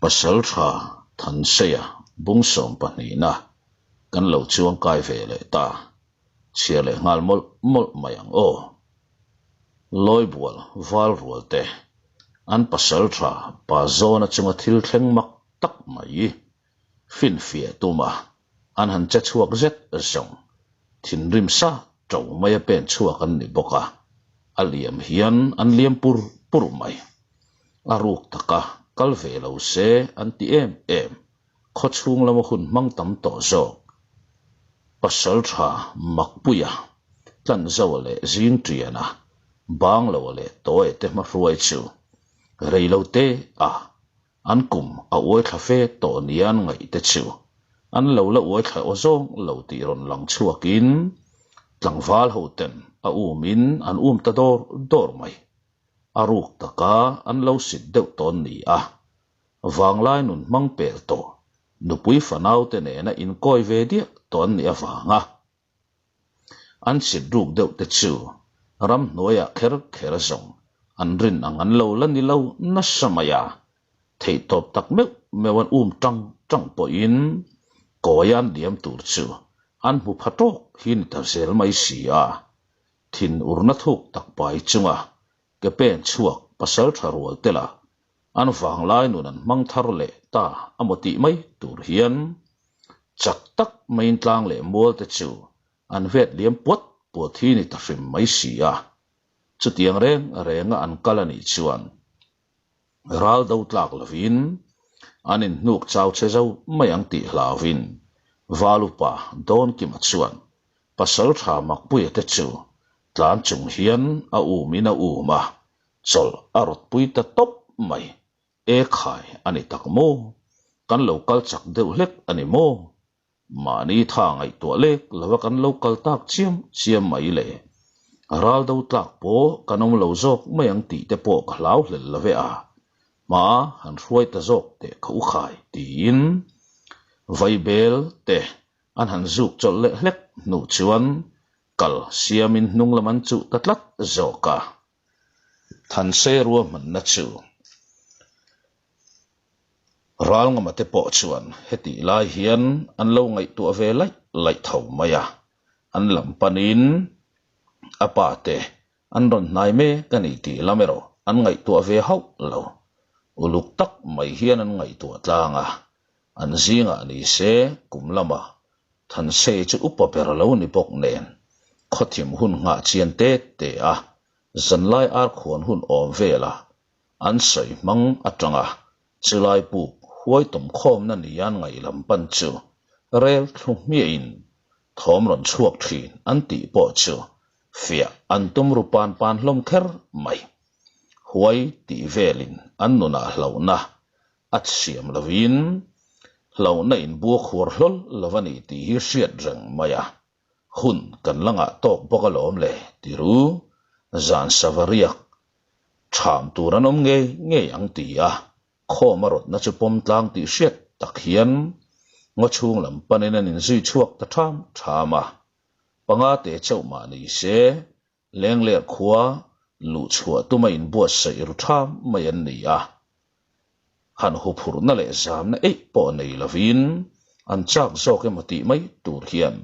Pasaltha Thanseia bung sawm pahnihna kan lo chuangkai ve leh ta. Chhiar leh nghal mawlh mawlh mai ang aw. Lawibual val rual te an pasaltha pa zawna chunga thil thleng mak tak mai finfiah tuma an han che chhuak zet zawng thinrim sa to mai a pen chhuak an ni bawk a, a liam hian an liam pur pur mai. A ruk taka kal ve lo se an ti em em, khawchhung lama hun hmang tam tawh zawk. Pasaltha Makpuia, Tlanzoa leh Zingṭiana, Bangloa leh Tawia te hmahruai chu rei lo te a An kum a uai thla fe tawh nia an ngaih te chu an lo la uai thla aw zawng lo tih rawn lang chhuakin tlangval ho ten a umin an um ta dawr dawr mai. A ruk taka an lo sit deuh tawn ni a, vanglai nun hmang pel tawh nupui fanau te nena inkawi ve diah tawh an nih avanga An chhit ruk deuh te chu ramhnuaiah kher kher zawng an rin ang an lo la ni lo nasa mai a, theihtawp tak meuh meuh an um tang tang pawhin kawi an liam tur chu an hmu pha tawk hi ni ta zel mai si a, thin urna thuk tak pai chunga ke pen chhuak pasal tha rual te lah An vanglai nun an hmang thar leh ta a maw tih mai tur hian chak tak maiin tlang leh mual te chu an vet liam puat puat hi ni ta hrim mai si a. Chutiang reng renga an kal a nih chuan ral do tlak lovin an inhnuk chau che zo mai ang tih hlauvin Valupa Dawnkima chuan Pasaltha Makpuia te chu tlan chung hian a umin a um a, Chawlh a rawt pui ta tawp mai. E khai a ni tak maw? Kan lo kal chak deuh hlek a ni maw? Mahni tha ngaihtuah lek lova kan lo kal tak chiam chiam mai le. Ral do tlak pawh kan awm lo zawk mai ang tih te pawh ka hlau hlel lo ve a. Hma han hruai ta zawk teh kha u khai tiin Vaibel te an han zuk chawlh leh hlek hnu chuan kal siamin hnung lam an chuh ta tlat zawk a. Thanse ruahmanna chu Ralngama te pawh chuan hetih lai hian an lo ngaihtuah ve laih laih tho mai a, an lam panin a pa te an rawn hnai mek a ni tih lam erawh an ngaihtuah ve hauh lo. Uluk tak mai hian an ngaihtuah tlang a, an zingah ni se kum lamah Thanse chu upa ber lo ni bawk nen khawthim hun nghah chian te te a, Zanlai arkhuan hun awm vela an sawi hmang atanga chulai puk huai tum khawmna nian ngaih lam pan chu rel thlu hmiahin thawm rawn chhuak thin an tih pawh chu fiah an tum ru pan pan hlawm kher mai. Huai tih velin an nunah hlauhna a siam lovin hlauhna inbua khuar hlawl lo a ni tih hi hriat reng mai a. Hun kan la ngah tawk bawk alawm le, ti ru. Zan sava riak ṭham tur an awm ngei ngei ang ti a, khawm a rawtna chu pawm tlang tih hriat tak hian ngaw chhung lam panin an inzui chhuak ta ṭham ṭham a. Panga te chauh mah ni se, Lengler khua luh chhuah tuma inbuatsaih ru ṭham mai an ni a. Han huphurhna leh zamna eih pawh nei lovin an chak zawk emaw tih mai tur hian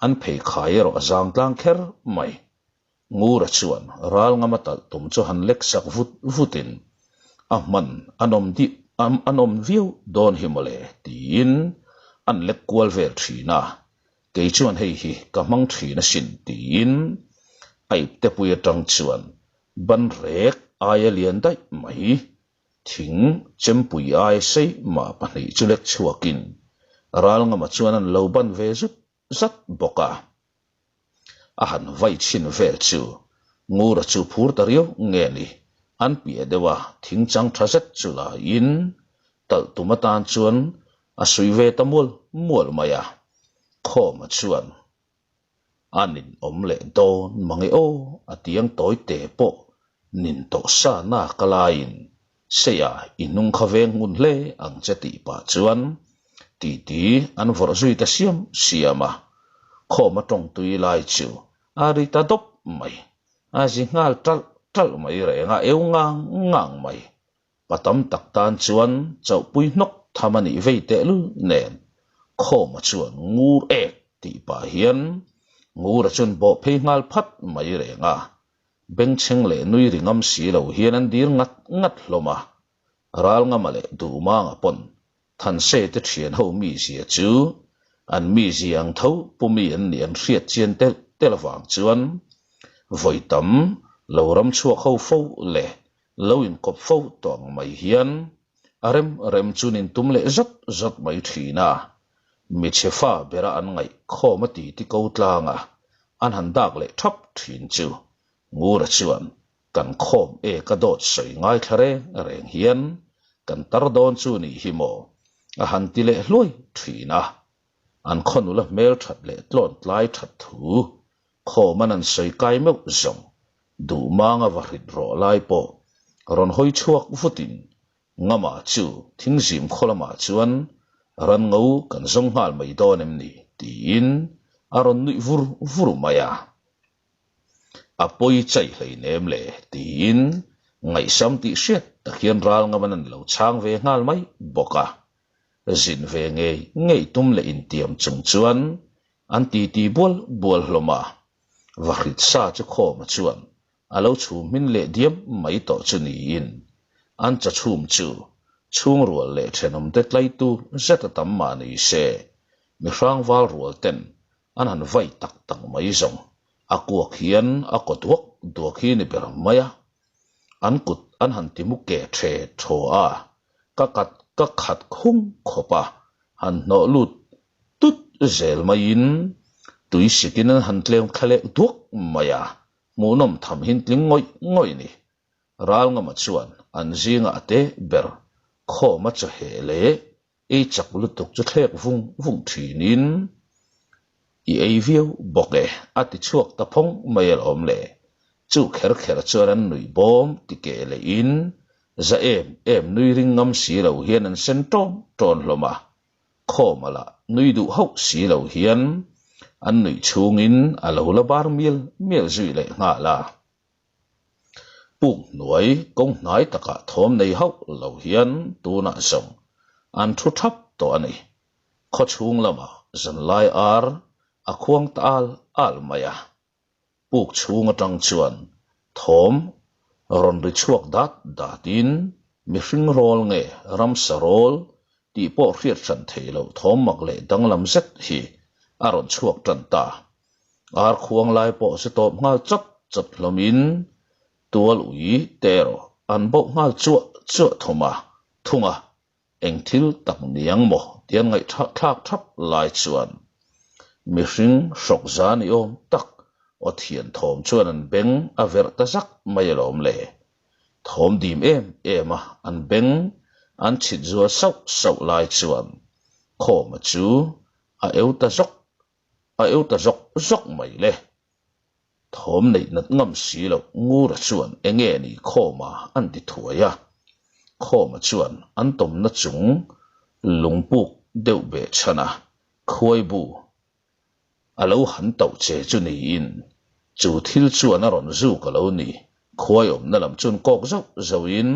an pheikhai erawh a zang tlang kher mai. Ngura chuan ral ngama talh tum chu han lek sak vut vutin a hman a nawm dih a nawm viau dawn hi mawle tiin an lek kual vel thin a. Kei chuan hei hi ka hmang thin asin tiin a iptepui atang chuan ban rek aia lian daih mai thing chempui aia sei mah pahnih chu lek chhuakin Ralngama chuan an lo ban ve zut zat bawk a. A han vai chhin vel chu Ngura chu phur ta riau nge ni an piah deuh a thing chang tha zet chu laiin talh tum atan chuan A sui ve ta mual mual mai a, Khawma chuan a nin awm leh dawn mange aw a tiang tawi te pawh nin tawh sa na ka laiin Seia i hnung kha veng ngun hle ang che tih pah chuan titi an vawrh zui ta siam siam a, Khawma tawng tui lai chu a ri ta dawp mai, a zi nghal ṭalh ṭalh mai reng a, eu ngang ngang mai. Pa tam tak tan chuan chauhpui hnawk tham a nih vei tehlul nen Khawma chuan ngur ek tih pah hian Ngura chuan bawh phei nghal phat mai reng a. Bengchheng leh nui ri ngam si lo hian an dir ngat ngat hlawm a. Ralngama leh Duhmanga pawn Thanse te thian ho mizia chu an mizia ang tho pu mi an nih an hriat chian telh telh avang chuan vawi tam lo ram chhuak ho fo leh lo inkawp fo tawh ang mai hian a rem rem chu nin tum leh zawt zawt mai thin a. Michhe fa bera an ngaih khawm a ti ti ko tlang a, an han dak leh thap thin chu Ngura chuan kan khawm e ka dawt sawi ngaithla reng reng hian kan tar dawn chu nih hi maw a han ti leh hluai thin a. An khaw nula hmel that leh tlawn tlai that thu khawm an an sawi kai meuh zawng duh manga va hrit rawh lai pawh rawn hawi chhuak vutin Ngama chu thingzim khaw lamah chuan ran ngo kan zawng nghal mai dawn em ni tiin a rawn nuih vur vur mai a. A pawi chaih hleinem le tiin ngaihsam tih hriat tak hian ral ngaman an lo chhang ve nghal mai bawk a. Zin ve ngei ngei tum leh intiam chung chuan an titi bual bual hlawm a. Vahrit sa chu khawma chuan a lo chhum hmin leh diam mai tawh chu niin an chachhum chu chhungrual leh thenawmte tlaitu zet a tam mah ni se mihrangval rual ten An han vai tak tak mai zawng. A kuak hian a kaw duak duak hi ni ber mai a. An kut an han ti mu ke the thaw a, ka kat ka khat khung khawp a, han hnawh lut tut zel maiin tui sikin an han tlem thla leh duak mai a, hmuhnawm tham hin tling ngawih ngawih ni. Ralngama chuan an zingah a te ber khawm a chawheh leh Ei chak lutuk chu thlek vung vung thinin i ei viau bawk e a ti chhuak ta phawng mai alawm le. Chu kher kher chuan an nuih bawm ti keh lehin za em em nui ring ngam si lo hian an sen tawn tawn hlawm a. Khawma lah nui duh hauh si lo hian an nuih chhungin a lo la bar mial mial zui leh nghal a. Puk hnuai kawng hnai takah thawm nei hauh lo hian tunah zawng an thu thap tawh a ni. Khaw chhung lamah zanlai ar a khuang ta al al mai a. Puk chhung atang chuan thawm rawn ri chhuak dat datin mihring rawl nge ramsa rawl tih pawh hriat hran theih loh thawm mak leh danglam zet hi a rawn chhuak tan ta. Ar khuang lai pawh chu tawp nghal chawt chawt hlawmin tual ui te erawh an bauh nghal chuah chuah thum a, thung a, eng thil tak niang maw ti an ngaihthlak thlak thap lai chuan mihring hrawk za ni awm tak aw thian thawm chuan an beng a verh ta zak mai alawm le. Thawm dim em em a an beng an chhit zual sauh sauh lai chuan Khawma chu a eu ta zawk A eu ta zawk zawk mai le. Thawm neih nat ngam si loh Ngura chuan enge ni Khawma an ti thuai a. Khawma chuan an tawmna chung lungpuk deuh beh chhan a, khuai bu a lo han tauh che chu niin chu thil chuan a rawn zuk a lo ni. Khuai awmna lam chuan kawk zauh zauhin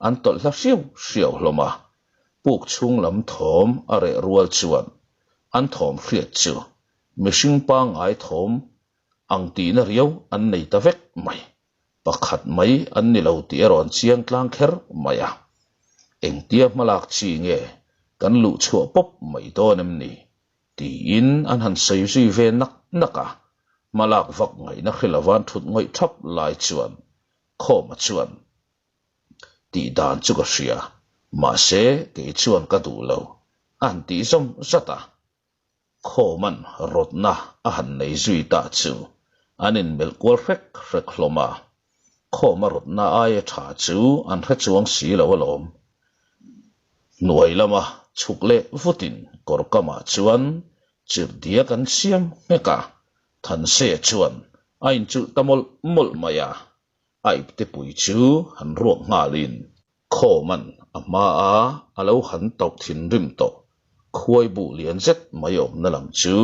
an tawlh hla hriau hriau hlawm a. Puk chhung lam thawm a reh rual chuan an thawm hriat chu mihring pangngai thawm ang tihna riau an nei ta vek mai. Pakhat mai an ni lo tih a rawn chiang tlang kher mai a. Engtia hmalak chi nge kan luh chhuah pawp mai dawn em ni? tiin an han sawi zui ve nak nak a. Hmalak vak ngaihna hre lova an thut ngawih thap lai chuan Khawma chuan Tih dan chu ka hria, mahse kei chuan ka duh lo, a han tih zawm zat a. Khawman rawtna a han nei zui ta chu an inmelh kual hrek hrek hlawm a. Khawma rawtna aia tha chu an hre chuang si lo alawm. Hnuai lama chhuk leh vutin kawr kamah chuan chirhdiak an siam nghek a, Thanseia chuan a inchulh ta mawlh mawlh mai a. A iptepui chu han ruak nghalin Khawman a hma a a lo han tauh thinrim tawh khuai buh lian zet mai awmna lam chu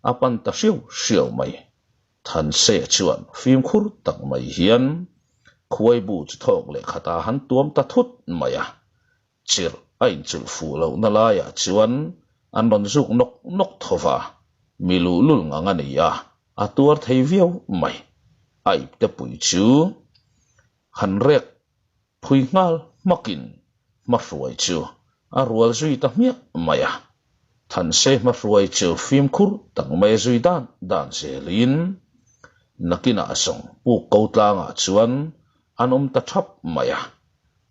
a pan ta hriau hriau mai. Thanseia chuan fimkhur tak mai hian Khuaibu chu thawk leh khatah han tuam ta thut mai a. Chirh a inchulh fuh lohna laiah chuan an rawn zuk nawk nawk tho va, mi luhlul ngang a ni a, a tuar thei viau mai. A ipte pui chu han rek phui nghal hmakin hmahruai chu a rual zui ta hmiah mai a. Thanse hmahruai chu fimkhur tak mai a zui dan dan zelin nakinah zawng puk ko tlangah chuan an awm ta thap mai a.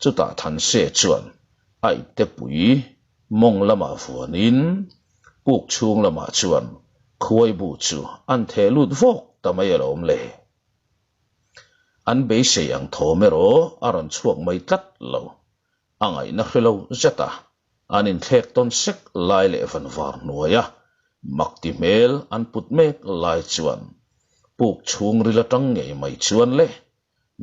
Chutah Thanse chuan a ipte pui mawng lamah vuanin puk chhung lamah chuan khuaibu chu an theh lut vawk ta mai alawm le. An beisei ang thawm erawh a rawn chhuak mai tlat lo. A ngaihna hre lo zet a, an inthlek tawn sek lai leh vanvar hnuaia mak ti hmel an put mek lai chuan puk chhungril atang ngei mai chuan le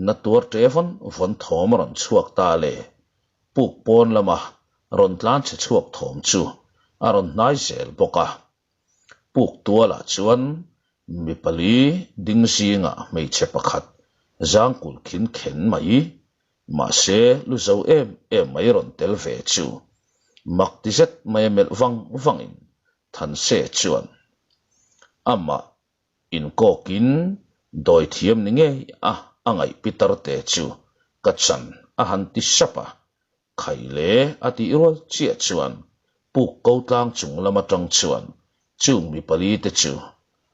na tuar ṭe vawn vawn thawm a rawn chhuak ta le. Puk pawn lama rawn tlan chhe chhuak thawm chu a rawn hnai zel bawk a. Puk tualah chuan mi pali ding zingah hmeichhe pakhat zangkul khin khen mai, mahse lu zo em em mai rawn tel ve chu mak ti zet mai a melh vang vangin Thanse chuan amah inkawkin dawi thiam ni ngei a a ngaih pitar te chu ka chan a han ti sap a, Khai le a tih rual chiah chuan puk ko tlang chung lam atang chuan chung mi pali te chu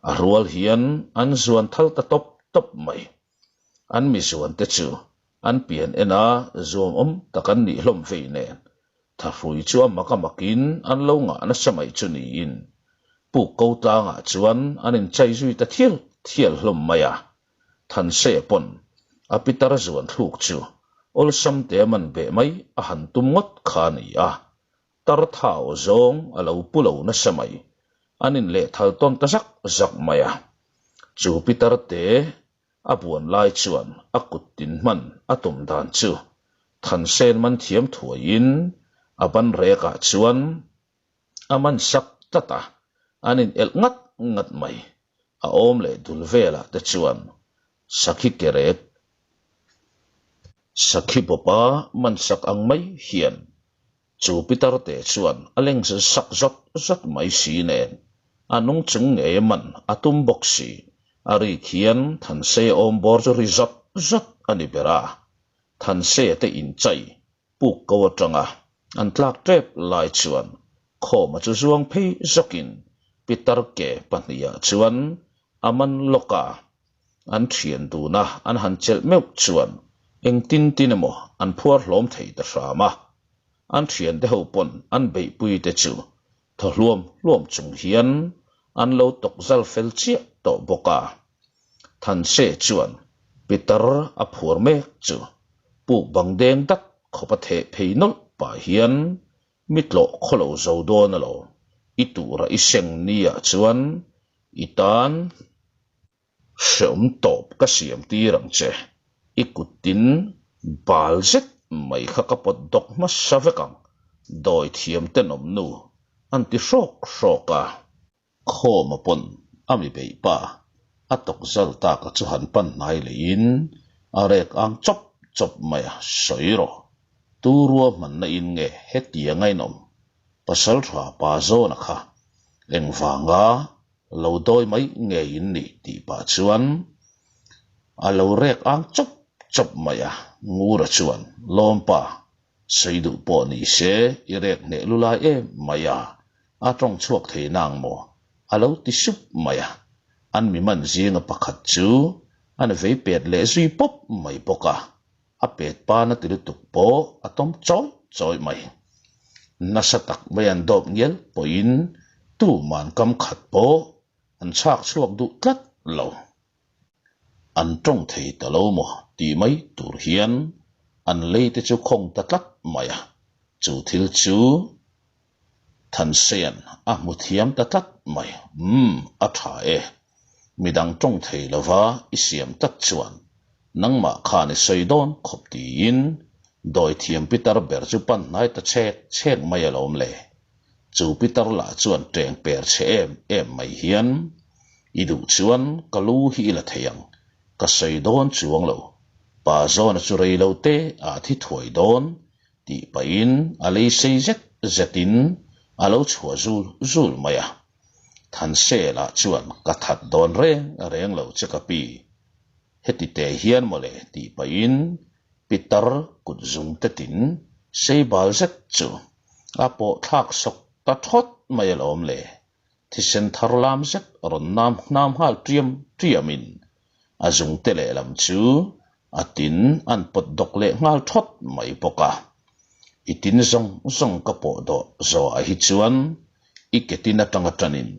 a rual hian an zuan thal ta tawp tawp mai. An mi zuan te chu an pian en a zuam awm tak an nih hlawm vei nen thahrui chu a mak a makin an lo ngah nasa mai chu niin puk ko tlangah chuan an inchai zui ta thial thial hlawm mai a. Thanse pawn a pitar zuan thluk chu awlsam te man beh mai a han tum ngawt kha a ni a, tar thau zawng a lo pu lo nasa mai, an inlehthal tawn ta zak zak mai a. Chu pitar te a buan lai chuan a kut tin hman a tum dan chu Thansen man thiam thuaiin a ban rekah chuan A man sak tlat a, an in elh ngat ngat mai. A awm leh dul velah te chuan sakhi kerek, sakhi bawpa man sak ang mai hian chu pitar te chuan a leng sak zawt zawt mai si nen a nung chung ngei man a tum bawk si. A rik hian Thansei awm bawr chu ri zawt zawt a ni ber a, Thansei te inchai Puk ko atanga an tlak tep lai chuan Khawma chu zuang phei zawkin pitar ke pahnihah chuan a man lawk a, an thian duna an han chelh meuh chuan engtin tin emaw an phuar hlawm thei ta hram a. An thiante ho pawn an beihpui te chu thaw hluam hluam chung hian an lo tawk zal fel chiah tawh bawk a. Thanse chuan pitar a phuar mek chu puk bang deng dat khawp a theh phei nawlh pah hian mi tlawh khaw lo zo dawn alawm, i tura i seng ni ah chuan i tan hreawm tawp ka siam tir ang che, i kut tin bal zet mai kha ka pawt dawk hmasa vek ang, dawi thiam tenawm nu an ti hrawk hrawk a. Khawma pawn a mi beih pa a tawk zal tak a chu han pan hnai leiin a rek ang chawp chawp mai a, sawi rawh. Tu rua hmanna in nge hetiang a inawm? Pasal tha pa zawna kha engvanga lo dawi mai nge in nih tih pah chuan a lo rek ang chawp chawp mai a, Ngura chuan lawmpa Sawi duh pawh ni se i rek hneh lu lai em mai a, a tawng chhuak thei nang maw? A lo ti sup mai a, an mi man zinga pakhat chu an vei pet leh zui pawp mai bawk a, a pet pa na ti lutuk pawh a tawm chawi chawi mai. Nasa tak mai an dawp ngial pawhin tuman kam khat pawh an chhak chhuak duh tlat lo. An tawng thei ta lo maw tih mai tur hian an lei te chu khawng ta tlat mai a, chu thil chu Thansean a hmu thiam ta tlat mai. Umm, a tha e. Midang tawng thei lova i siam tlat chuan nangmah khan i sawi dawn khawp tiin dawi thiam pitar ber chu pan hnai ta chhek chhek mai alawm le. Chu pitar lah chuan teng per che em em mai hian I duh chuan ka lu hi i la thei ang, ka sawi dawn chuang lo. Pa Zawna chu rei lo te ah thi thuai dawn tih pahin a lei sei zet zetin a lo chhuah zul zul mai a. Thansela chuan ka that dawn reng reng lo che ka pi. Heti te hian mawle tih pahin pitar kut zung te tin sei bal zet chu a pawh thlak sawk ta thawt mai alawm le. Thisen thar lam zet rawn nam hnam nghal tiam tiamin a zungte lehlam chu a tin an pawt dawk leh nghal thawt mai bawk a. I tin zawng zawng ka pawh dawh zawhah hi chuan i ke tin atanga tanin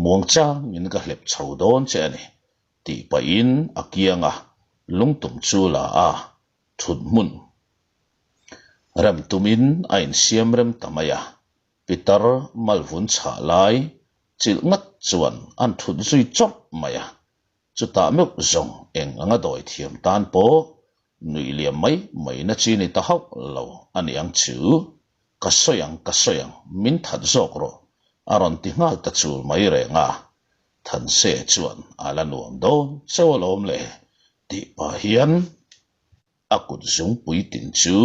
muangchangin ka hlep chho dawn che a ni tih pahin a kianga lungtum chu la a thut hmun rem tumin a insiam rem ta mai a. Pitar malvun chhah lai chilh ngat chuan an thut zui chawrh mai a, chutah meuh zawng eng anga dawi thiam tan pawh nuih liam mai mai na chi ni ta hauh lo a ni ang chu. Ka sawi ang, ka sawi ang, min that zawk rawh, a rawn ti nghal ta chul mai reng a. Thanse chuan a la nuam dawn chauh alawm le tih pah hian A kut zungpui tin chu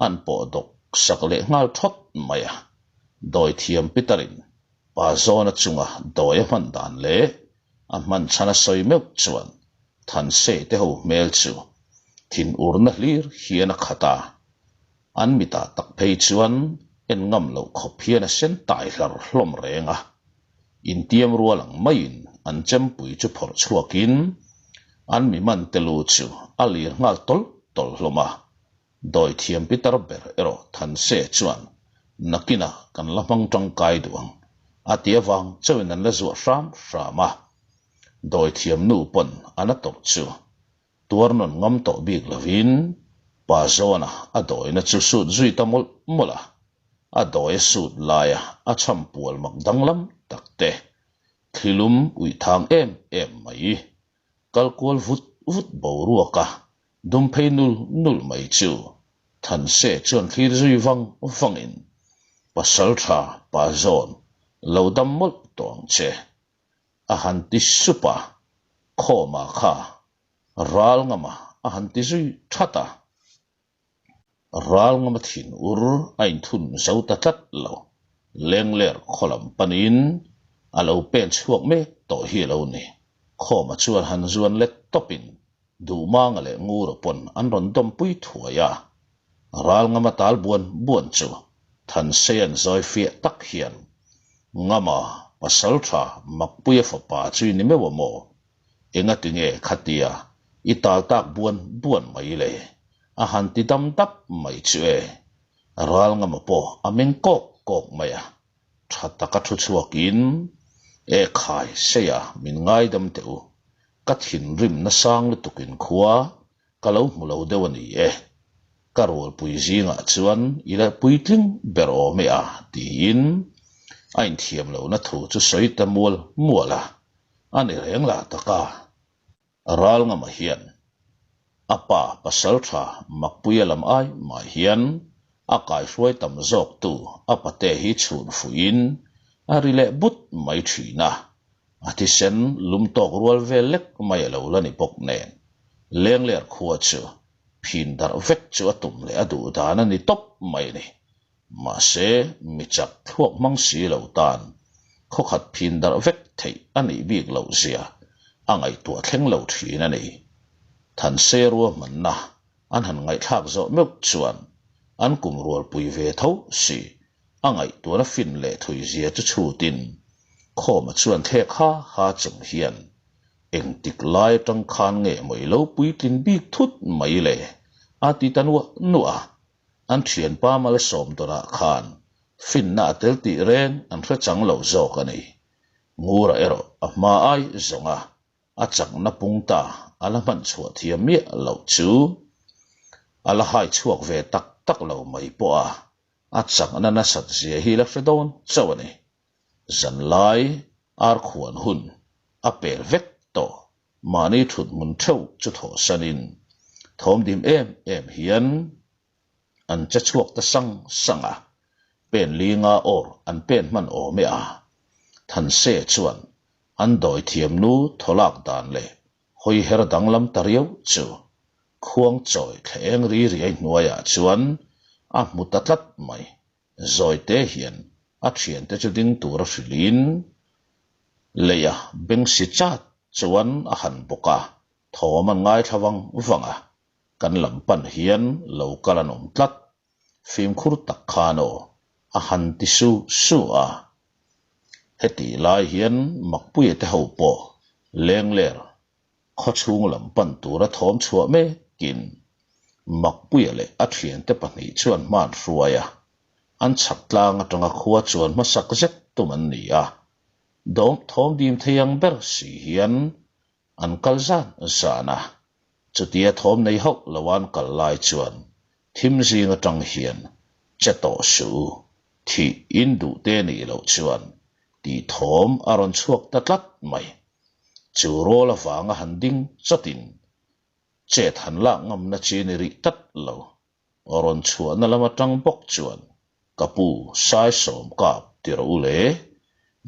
an pawh dawk sak leh nghal thawt mai a. Dawithiam Peter-in pa zawna chunga dawi a hman dan leh a hman chhan a sawi meuh chuan Thanse te ho hmel chu thin urna hlir hian a khat a. An mitah tak phei chuan en ngam loh khawp hian a sen tai hlar hlawm reng a. Intiam rual ang maiin an chempui chu phawrh chhuakin an mi man te lu chu a lir nghal tawlh tawlh hlawm a. Dawithiam Peter ber erawh Thanse chuan nakinah kan la hmang tangkai duh ang a ti avang chauhin an la zuah hram hram a. Dawithiam nu pawn a la tawrh chu tuar nawn ngam tawh bik lovin pa zawna a dawina chu sut zui ta mawlh mawlh a, a dawi a sut laia a chham pual mak danglam tak te, thlilum uih thang em em mai, kal kual vut vut boruaka dum phei nul nul mai chu Thanse chuan thlir zui vang vangin, Pasaltha pa zawn lo dam mawlh tawh ang che. A han ti sup a, Khawma kha ral ngama a han ti zui that a. Ral ngama thin ur a inthun zo ta tlat lo, Lengler khaw lam panin a lo pen chhuak mek tawh hi a lo ni. Khawma chuan han zuan let tawpin Duhmanga leh Ngura pawn an rawn dawmpui thuai a. Ral ngama tal buan buan chu Thanseia'n zawi fiah tak hian, Ngama, pasal tha Makpuia fapa chu i ni meuh a maw? Engati nge khatia i tal tak buan buan mai le? A han ti dam dap mai chu e. Ral ngama pawh a meng kawk kawk mai a. Tha taka thu chhuakin, E khai, Seia, min ngaidam teh u. Ka thinrim nasang lutukin khua ka lo hmu lo deuh a ni e. Ka rualpui zingah chuan i la puitling ber awm e a, tiin a inthiam lohna thu chu sawi ta mual mual a. A ni reng lah tak a. Ralngama hian a pa pasaltha Makpuia lam ai mah hian a kaihruai tam zawktu a pate hi chhun fuihin a ri leh but mai thin a. A thisen lum tawk rual vel lek mai a lo la ni bawk nen, Lengler khua chu phin darh vek chu a tum leh a duh dan a ni tawp mai a ni. Mahse, mi chak thluak hmang si lo tan khawkhat phin darh vek theih a nih bik loh zia a ngaihtuah thleng lo thin a ni. Thanse ruahmanna an han ngaihthlak zawh meuh chuan an kum rualpui ve tho si a ngaihtuahna fin leh thui zia chu chhutin Khawma chuan thlek ha ha chung hian engtik lai atang khan nge maw i lo puitlin bik thut mai le? a ti ta nuah nuah a. An thianpa Malsawm dawrah khan finna a tel tih reng an hre chang lo zawk a ni. Ngura erawh a hma ai zawng a, a chakna pung ta a la hman chhuah thiam miah loh chu a la hai chhuak ve tak tak lo mai pawh a, a chakna nasat zia hi la hre dawn chauh a ni. Zanlai ar khuan hun a pel vek tawh mahni thut hmun theuh chu thawhsanin thawmdim em em hian an che chhuak ta sang sang a, pen linga awr an pen hman awm e a. Thanse chuan an dawi thiam nu thawlak dan leh hawi her danglam ta riau chu. Khuangchawi thla eng ri riai hnuaiah chuan a hmu ta tlat mai. Zawite hian a thiante chu ding tura hrilhin leia beng si chat chuan a han bawk a, thawm an ngaithla vang vang a, kan lam pan hian lo kal an awm tlat. Fimkhur tak khan aw a han ti su su a. Hetih lai hian Makpuia te ho pawh lengler Khawchhung lam pan tura thawm chhuah mekin Makpuia leh a thiante pahnih chuan hman hruai a, an chhak tlang atanga khua chuan hmasak zet tum an ni a, dawm thawm dim thei ang ber si hian an kal zan zan a, chutia thawm nei hauh lo an kal lai chuan thim zing atang hian che tawh suh u, thih in duh te nih loh chuan tih thawm a rawn chhuak ta tlat mai. Chu rawl avanga han ding chawtin chet han lak ngamna chi ni rih tlat lo. Rawn chhuahna lam atang bawk chuan ka pu Saisawm kap ti rawh u le,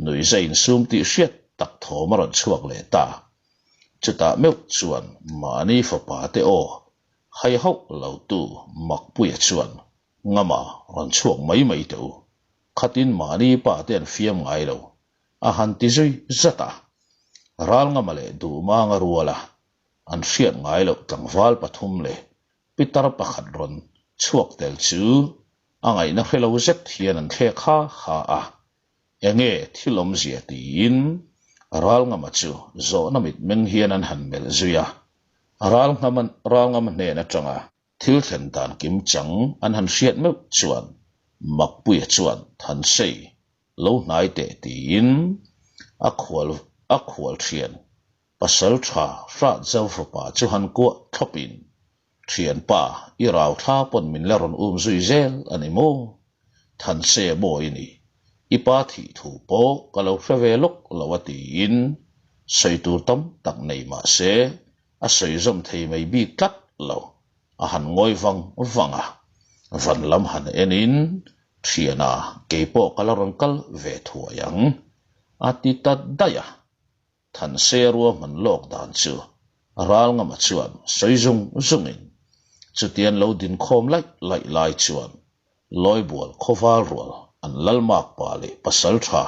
nuihza insum tih hriat tak thawm a rawn chhuak leh ta. Chutah meuh chuan mahni fapa te aw hai hauh lo tu Makpuia chuan Ngama rawn chhuak mai mai teh u, khatin mahni pa te an fiam ngai lo A han ti zui zat a, Ralngama leh Duhmanga ruala an hriat ngai loh tlangval pathum leh pitar pakhat rawn chhuak tel chu a ngaihna hre lo zet hian an thlek ha ha a, Enge thil awmzia tiin Ralngama chu zawhna mitmeng hian an han melh zui a, Ralngama hnen atanga Thil thlen dan kim chang an han hriat meuh chuan Makpuia chuan Thansei lo hnai teh tiin a khual a khual thian pasal tha hrat zo fapa chu han kuah thlawpin Thianpa i rau thla pawn min la rawn um zui zel a ni maw? Thansei maw i ni? I pa thih thu pawh ka lo hre ve lawk lo a tiin sawi tur tam tak nei mah se A sawi zawm thei mai bik tlat lo, a han ngawi vang vang a, van lam han enin, Thiana, kei pawh ka la rawn kal ve thuai ang, a ti ta daih a. Thanse ruahman lawk dan chu Ralngama chuan sawi zung zungin, chutian lo dinkhawm laih laih lai chuan Lawibual khawval rual an Lalmakpa leh Pasaltha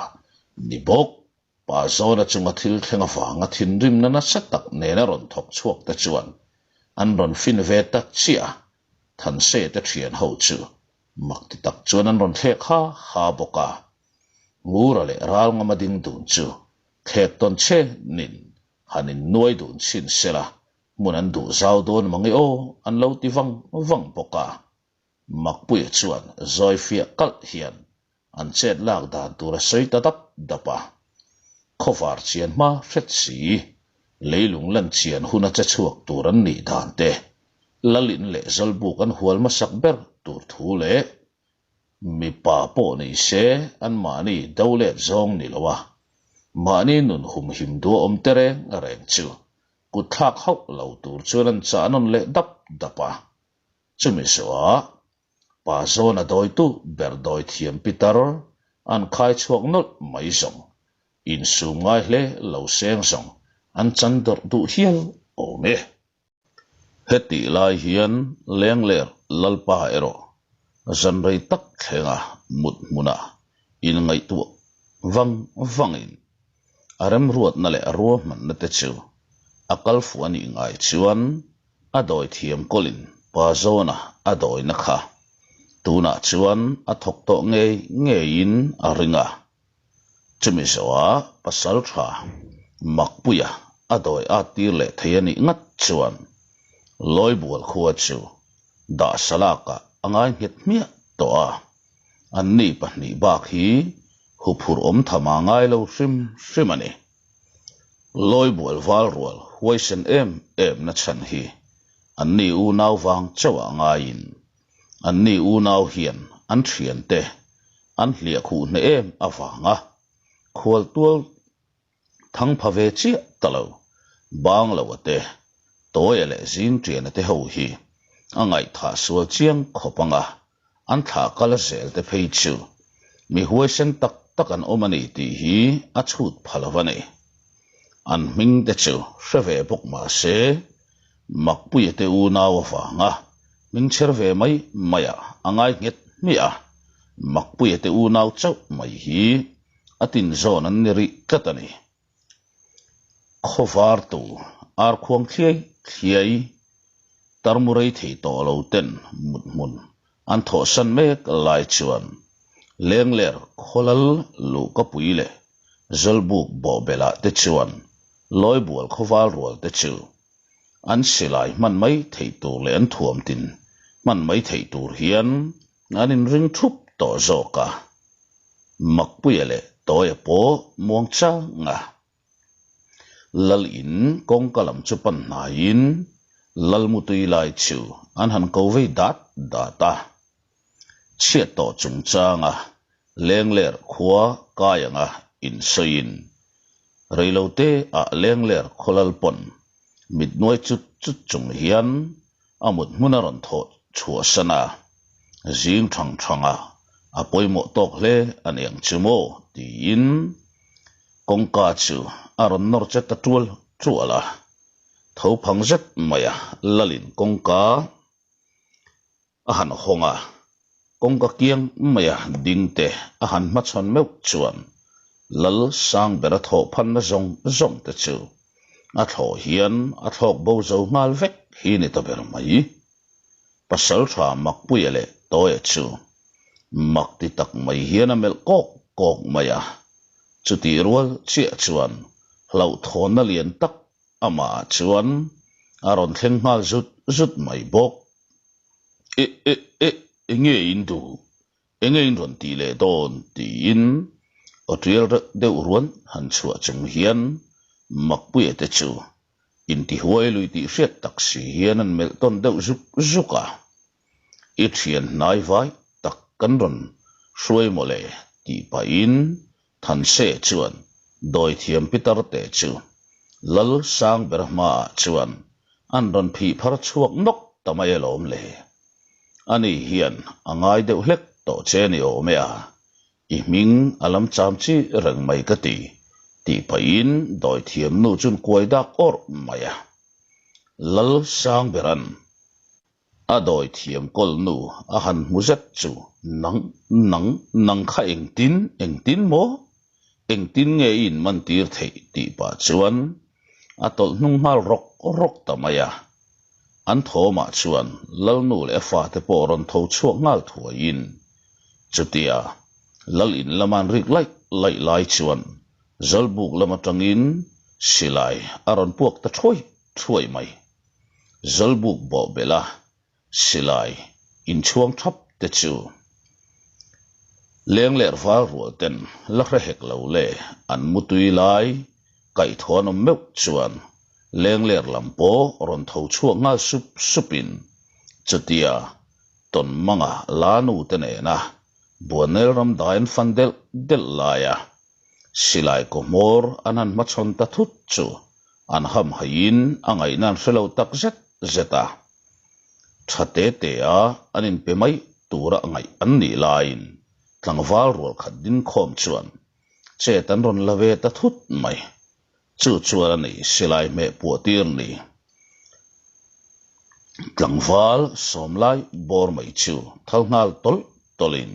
ni bawk Pa Zawna chunga thil thleng avanga thinrimna nasa tak nena rawn thawk chhuak te chuan an rawn fin ve ta chiah a, Thanse te thian ho chu mak ti tak chuan an rawn thlek ha ha bawk a. Ngura leh Ralngama ding dun chu thlek tawn chenin han innuai dun chhin sela hmun an duh zau dawn mange aw an lo ti vang vang bawk a. Makpuia chuan zawi fiah kalh hian an chet lak dan tur a sawi ta dap dap a. Khawvar chian hma hret si, leilung lan chian huna che chhuak tur an nih dan te, Lalin leh Zawlbuk an hual hmasak ber tur thu leh mipa pawh ni se anmahni do let zawng ni lo a, mahni nun humhim duh a awm te reng reng chu kutthlak hauh lo tur chuan an chah nawn leh dap dap a. Chumi zawhah pa zawna dawitu ber dawi thiam pitar an khai chhuak nawlh mai zawng, insum ngai hle lo seng zawng an chan dawrh duh hial awm e. Hetih lai hian Lengler Lalpa erawh zan rei tak thlenga mut hmunah inngaihtuah vang vangin a remruatna leh a ruahmanna te chu a kal fuh a nih ngai chuan a dawi thiam kawlin pa zawna a dawina kha tunah chuan a thawk tawh ngei ngeiin a ring a. Chumi zawhah pasal tha Makpuia a dawi at tir leh thei a nih ngat chuan Lawibual khua chu dah salakah a ngai nghet hmiah tawh a. Anni pahnih bak hi huphurh awm tham a ngai lo hrim hrim a ni. Lawibual val rual huaisen em em na chhan hi anni unau vang chauh ah ngaiin anni unau hian an thiante an hliah khuh hneh em avanga khualtual Thang pha ve chiah ta lo. Bangloa te, Tawia leh Zingṭiana te ho hi a ngaihthah sual chiang khawp ang a, an thlah kal zel te phei chu mi huaisen tak tak an awm a ni tih hi a chhut pha lo a ni. An hming te chu hre ve bawk mah se. Makpuia te unau avanga hming chher ve mai maiah a ngai nghet hmiah a, Makpuia te unau chauh mai hi a tinzawn an ni rih tlat a ni. Khawvar tu ar khuang thliai thliai tarmu rei thei tawh lo ten mut hmun an thawhsan mek lai chuan Lengler khawlal luhkapui leh Zawlbuk bawhbelah te chuan Lawibual khawval rual te chu an silai hman mai theih tur leh an thuam tin hman mai theih tur hian an inring thup tawh zawk a. Makpuia leh Tawia pawh muang chang a. Lal in kawngka lam chu pan hnaiin Lalmutui lai chu an han ko vei dat dat a. Chhiat tawh chungchanga Lengler khua kai anga insawiin reilote ah Lengler khawlal pawn mit nuai chut chut chung hian a mut hmun a rawn thawh chhuahsan a, zing thang thanga a pawimawh tawk hle a niang chu maw tiin kawngka chu a rawn nawr che ta tual tual a, tho phang zet mai a Lalin kawngka A han hawng a, kawngka kiang maia ding te a han hmachhawn meuh chuan Lal Sangbera thawh phanna zawng zawng te chu a thlawh hian a thlawk bo zo nghal vek hi ni ta ber mai. Pasaltha Makpuia leh Tawia chu mak ti tak mai hian a melh kawk kawk mai a, chutih rual chiah chuan hlauhthawnna lian tak amah chuan a rawn thleng nghal zut zut mai bawk. E e e enge in duh? Enge in rawn tih leh dawn? tiin aw tial reuh deuh ruan han chhuah chung hian Makpuia te chu intihuai lui tih hriat tak si hian an melh tawn deuh zuk zuk a. I thian hnai vai tak kan rawn hruai mawle tih pahin Thanse chuan dawithiam Pitar te chu Lal Sangbera hmaah chuan an rawn phih phar chhuak nawk ta mai alawm le. Ani hian a ngai deuh hlek tawh che ni awm e a, i hming a lam cham chi reng mai ka ti, tih pahin dawithiam nu chuan kuai dak awrh mai a. Lal Sangbera'n A dawi thiam kawl nu a han hmu zet chu nang, nang, nang kha engtin, engtin maw? Engtin nge i inman tir theih tih pah chuan a tawlh hnung nghal rawk rawk ta mai a. An thawmah chuan Lalnu leh a fate pawh rawn tho chhuak nghal thuaiin chutia Lal in lama an rik laih laih lai chuan Zawlbuk lam atangin silai a rawn puak ta thuai thuai mai. Zawlbuk bawh belh a, silai inchhuang thap te chu lengler val rual ten la hre hek lo le an mutui lai kaihthawh an awm meuh chuan lengler lam pawh rawn tho chhuak nghal sup sup in chutia tawn manga la nu te nena Buanel ram dai an fan delh delh laia Silai kaw hmawr an han hmachhawn ta thut chu an hamhaiin a ngaihna an hre lo tak zet zet a. Tha te te a an inpe mai tura ngaih an nih laiin tlangval rual khat ding khawm chuan chet an rawn la ve ta thut mai. Chu chuan a ni silai hmeh puah tir ni. Tlangval sawmlai bawr mai chu thal nghal tawlh tawlhin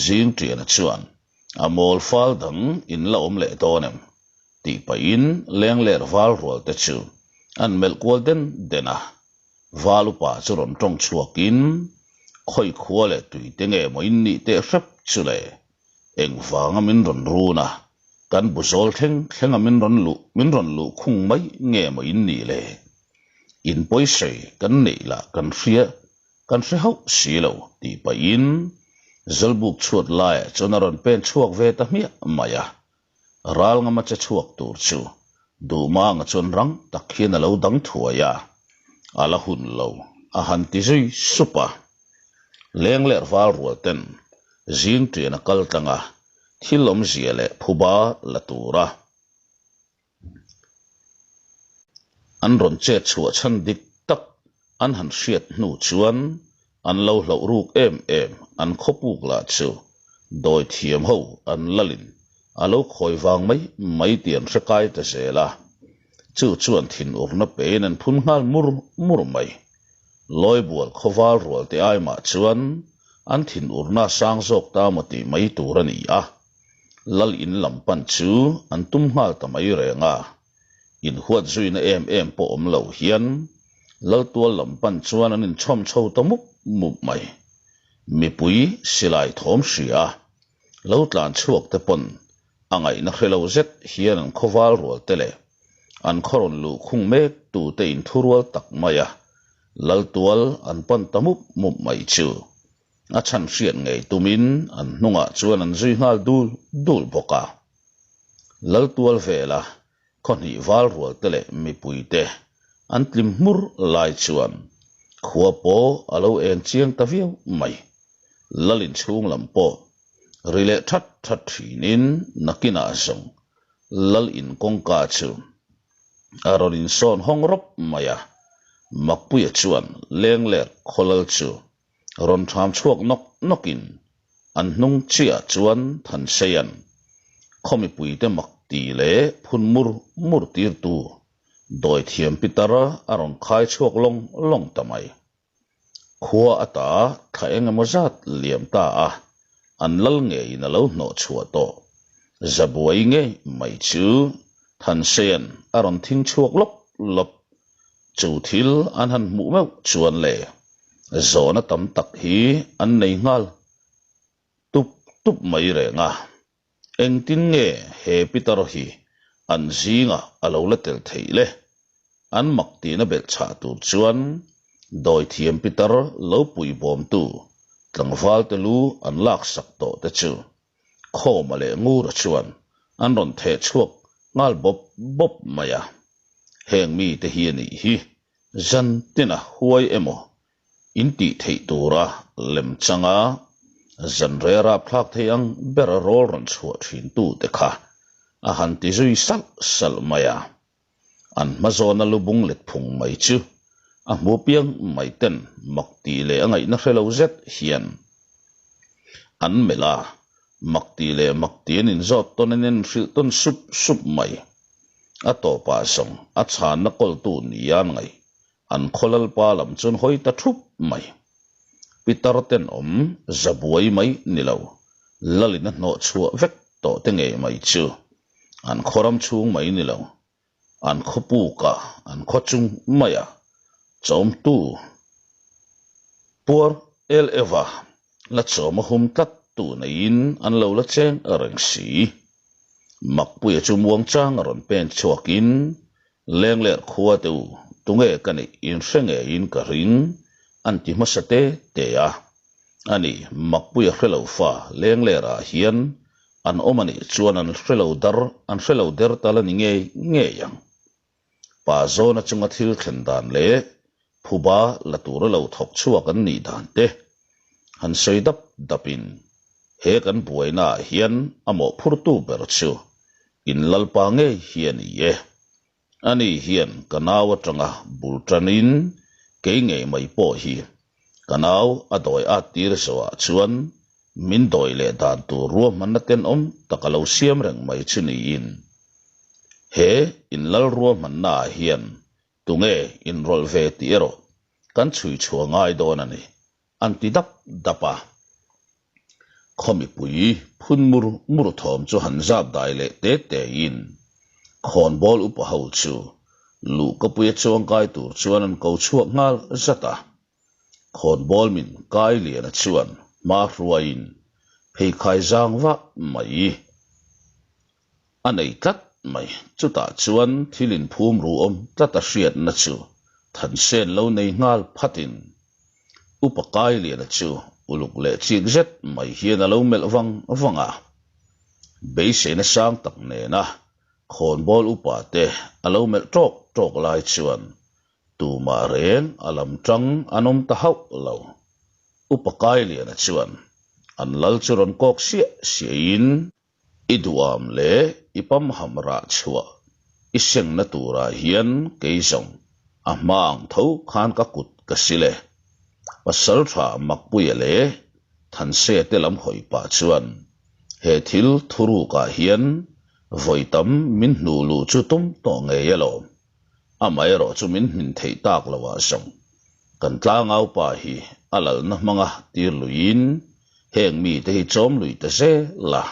Zingṭiana chuan A mawl fal dang in la awm leh dawn em? tih pahin lengler val rual te chu an melh kual den den a. Val upa chu rawn tawng chhuakin, Khawi khua leh tui te nge maw in nih teh hrep chu le? Engvanga min rawn run a, kan bu zawl thleng thlenga min rawn luh min rawn luh khung mai nge maw in nih le? In pawisei kan neih lah kan hria Kan hre hauh si lo, tih pahin Zawlbuk chhuat laiah chuan a rawn pen chhuak ve ta hmiah mai a. Ral ngama che chhuak tur chu Duhmanga chuan rang tak hian a lo dang thuai a, a la hun lo a han ti zui sup a. Lengler val rual ten zing ṭian a kal tlang a, thil awmzia leh phuba la tura An rawn chet chhuah chhan dik tak an han hriat hnu chuan an lo hlauh ruk em em an khawpuk lah chu dawi thiam ho an lalin a lo khawi vang mai mai tih an hre kai ta zel a. Chu chuan thinurna pein an phun nghal mur mur mai. Lawibual khawval rual te ai mah chuan an thinurna a sang zawk ta maw tih mai tur a ni a. Lal in lam pan chu an tum nghal ta mai reng a. Inhuat zuina em em pawh awm lo hian Laltual lam pan chuan an inchhawm chho ta mup mup mai. Mipui silai thawm hria a, lo tlan chhuak te pawn a ngaihna hre lo zet hian an khawval rual te leh an khaw rawn luh khung mek tute inthurual tak mai a, Laltual an pan ta mup mup mai chu a chhan hriat ngei tumin an hnungah chuan an zui nghal dul dul bawk a. Laltual vela khaw hnih val rual te leh mipui te an tlim hmur lai chuan khua pawh a lo eng chiang ta viau mai. Lal inchhung lam pawh ri leh that that thinin nakinah zawng Lal in kawngka chu a rawn insawn hawng rawp mai a, Makpuia chuan lengler khaw lal chu rawn ṭham chhuak nawk nawkin an hnung chiah chuan Thanseia'n khaw mipuite mak ti leh phun mur mur tirtu dawithiam pitar a rawn khai chhuak lawng lawng ta mai. Khua ata thla eng emaw zat liam ta a, an lal ngeiin a lo hnawh chhuah tawh. Zabuai ngei mai chu Thanseia'n a rawn thing chhuak lawp lawp. Chu thil an han hmuh meuh chuan le zawhna tam tak hi an nei nghal tup tup mai reng a. Engtin nge he pitar hi an zingah a lo la tel theih le? An mak tihna belh chhah tur chuan dawithiam pitar lo puibawmtu tlangvalte lu an laksak tawh te chu Khawma leh Ngura chuan an rawn theh chhuak nghal bawp bawp mai a. Heng mite hi a nih hi zan tina huai emaw in tih theih tura lem changa zan rei rapthlak thei ang bera rawl rawn chhuah thintute kha a han ti zui salh salh mai a. An hmazawna lubung let phung mai chu a hmu piang mai ten mak tih leh a ngaihna hre lo zet hian an melh a, mak tih leh mak tih an inzawt tawn in an inhrilh tawn sup sup mai. A tawpah zawng a chhanna kawltu nia an ngaih an khaw lalpa lam chuan hawi ta thup mai. Pitar tenawm zabuai mai ni lo, lalin a hnawh chhuah vek tawh te ngei mai chu an khaw ram chhung mai ni lo, an khaw pukah, an khaw chung maiah chawmtu puar el eva la chawm a hum tlat tu neiin an lo la cheng reng si. Makpuia chu muangchang a rawn pen chhuakin Lengler khua te u, tunge ka nih inhre ngeiin ka ring an ti hmasa te te a. Ani, Makpuia hre lo fa Lenglerah hian an awm a nih chuan an hre lo dar, an hre lo der tal a ni ngei ngei ang. Pa zawna chunga thil thlen dan leh phuba la tura lo thawk chhuak an nih dan te han sawi dap dapin he kan buainaah hian a mawhphurtu ber chu in lalpa ngei hi a ni e. Ani hian ka nau atanga bul tanin kei ngei mai pawh hi ka nau a dawi at tir zawhah chuan Min dawi leh dan tur ruahmanna tenawm tak a lo siam reng mai chu niin, he inlal ruahmannaah hian tunge inrawlh ve tih erawh kan chhui chhuah ngai dawn a ni, an ti dap dap a. Khaw mipui phun mur mur thawm chu han zap dai leh te tein khawnbawl upa ho chu luhkapuia chuangkai tur chuan an ko chhuak nghal zat a. Khawnbawl min kai liana chuan hma hruaiin pheikhai zang vah mai a nei tlat mai. Chutah chuan thil inphum ru awm tlat a hriatna chu Thansen lo nei nghal phatin Upa Kailiana chu uluk leh chik zet mai hian a lo melh vang vang a. Beiseina sang tak nena khawnbawl upa te a lo melh tawk tawk lai chuan Tumah reng a lam tang an awm ta hauh lo. Upa Kailiana chuan an lal chu rawn kawk siah siahin, I duham leh i pamham rah chhuah i sengna turah hian kei zawng a hma ang tho khan ka kut ka sil e. Pasaltha Makpuia leh Thansea te lam hawi pah chuan he thil thurukah hian vawi tam min hnuh luh chu tum tawh ngei alawm. Amaherawhchu min hmin theih tak loah zawng kan tlangaupa hi a lalna hmanga tir luiin heng mite hi chawm lui ta zel a,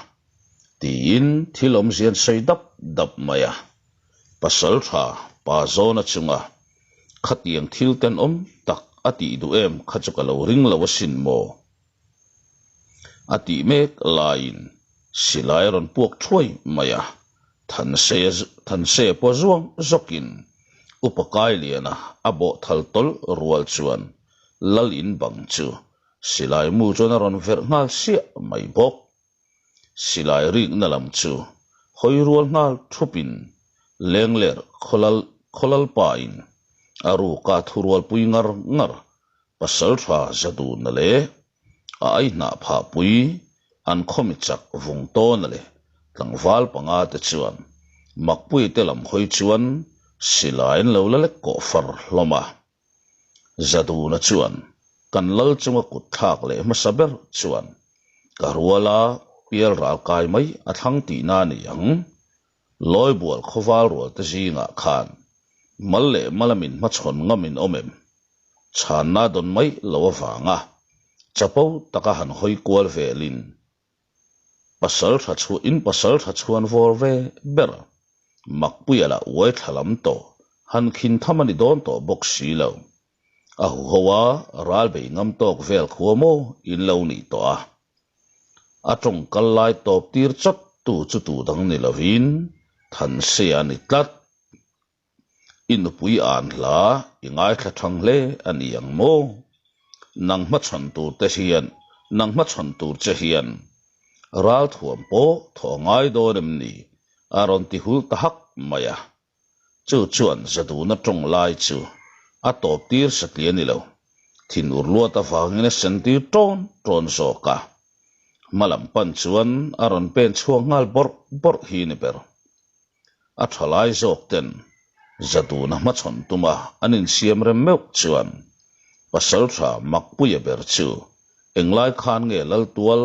tiin thil awmzia an sawi dap dap mai a. Pasal tha pa zawna chunga khatiang thil tenawm tak a tih duh em kha chu ka lo ring lo asin maw? A tih mek laiin silai a rawn puak thuai mai a, Thanseia Thanseia pawh zuang zawkin Upa Kailiana a bawh thal tawlh rual chuan Lal in bang chu silai mu chuan a rawn verh nghal siah mai bawk. Silai rikna lam chu hawi rual nghal thupin Lengler khawlal khawlalpain a ruka thurualpui ngar ngar Pasaltha Zaduna leh a aihnah phahpui an khawmi chak vung tawna leh tlangval panga te chuan Makpuii te lam hawi chuan silai an lo la lek kawh far hlawm a. Zaduna chuan kan lal chunga kut thlak leh hmasa ber chuan ka ruala pial ral kai mai a thlang tihna a ni ang. Lawibual khawval rual te zingah khan mal leh mala min hmachhawn ngam in awm em? Chhanna dawn mai lo avanga chapo taka han hawi kual velin pasal tha chhuah in pasal tha chhuan vawr ve ber Makpuia lah uai thla lam tawh han khin tham a ni dawn tawh bawk si lo. A huho a ral bei ngam tawk vel khua maw in lo nih tawh a. A tawng kal lai tawp tir chawt tu chu tu dang ni lovin Thanseia a ni tlat. I nupui an hla i ngaithla thang hle a ni ang maw? Nang hmachhawn tur te hian, nang hmachhawn tur che hian ralthuam pawh thaw ngai dawn em ni? A rawn ti hul ta hak mai a. Chu chuan Zaduna tawng lai chu a tawp tir satli a ni lo. Thinur luat avangin a sen tir tawn tawn zawk a. Hma lam pan chuan a rawn pen chhuak nghal bawrh bawrh hi ni ber. A thalai zawk ten Zaduna hmachhawn tuma an insiam rem meuh chuan Pasaltha Makpuia ber chu englai khan nge Laltual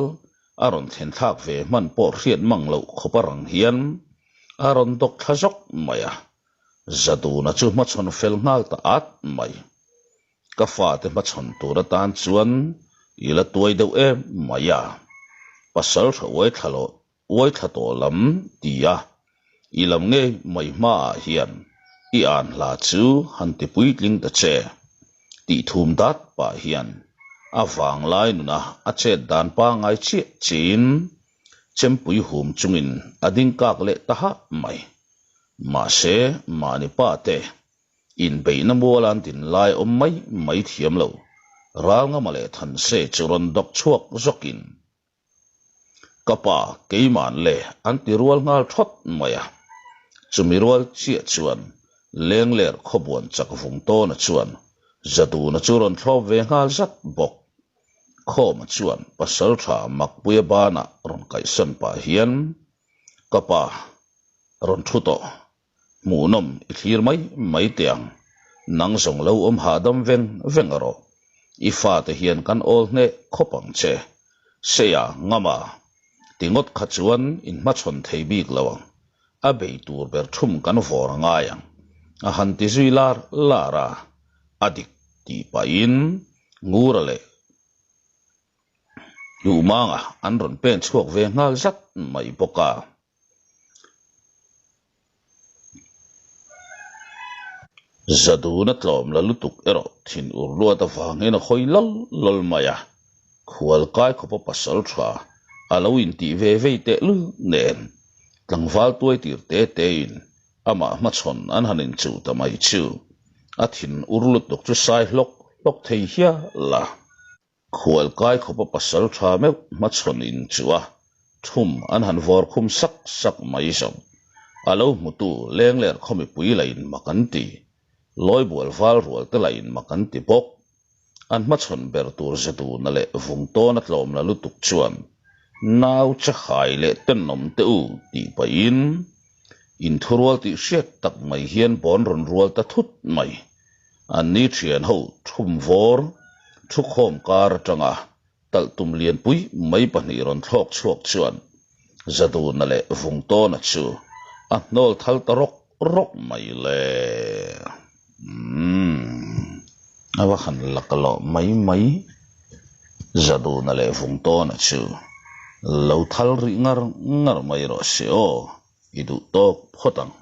a rawn thlen thlak ve hman pawh hriat mang loh khawp a rang hian a rawn dawk thla zawk mai a, Zaduna chu hmachhawn fel nghal ta at mai. Ka fate hmachhawn tur atan chuan i la tuai deuh em mai a, Pasaltha uai thla loh Uai thla tawh lam ti a, i lam ngei mai hmaah hian i an hla chu han ti puitling ta che tih thum dat pah hian a vanglai nuna a chet dan pangai chiah chiin chempui hum chungin a ding kak leh ta hah mai. Mahse, mahni pa te inbeihna mual an din lai awm mai mai thiam lo, Ralngama leh Thanse chu rawn dawk chhuak zawkin Ka pa keiman le an ti rual nghal thawt mai a. Chumi rual chiah chuan Lengler khawbuan chak vung tawna chuan Zaduna chu rawn thlawp ve nghal zat bawk. Khawma chuan Pasaltha Makpuia banah rawn kaihsan pah hian, Ka pa, rawn thu tawh. Hmuhnawm i thlir mai mai teh ang. Nang zawng lo awm hahdam veng veng rawh. I fate hian kan awl hneh khawp ang che. Seia ngama ti ngawt kha chuan in hmachhawn thei bik lo ang. A bei tur ber thum kan vawr a ngai ang. A han ti zui lar lar a, a dik tih pahin Ngura leh Duhmanga an rawn pen chhuak ve nghal zat mai bawk a. Zaduna tlawm la lutuk erawh thinur luat avangin a hawi lal lal mai a, khual kai khawpa pasal tha a lo intih ve vei tehlul nen tlangval tuai tir te tein amah hmachhawn an han inchuh ta mai chu a thinur lutuk chu sai hlawk hlawk thei hial a. Khualkai khawpa pasal tha meuh hmachhawn in chu a thum an han vawr khum sak sak mai zawng. A lo hmutu lengler khaw mipui la in mak an ti. Lawibual val rual te la in mak an ti bawk. An hmachhawn ber tur zaduna leh vung tawn a tlawm la lutuk chuan nau chahai leh tenawm te u tih pahin inthurual tih hriat tak mai hian bawn rawn rual ta thut mai. An ni thian ho thum vawr thukhawm kar atanga talh tum lianpui mai pahnih rawn thlawk chhuak chuan Zaduna leh Vungtawna chu a hnawl thal ta rawk. rawk mai le. Umm. A va han laklawh mai mai. Zaduna leh Vungtawna chu lo thal rih ngar ngar mai rawh se aw, i duh tawk phawt ang.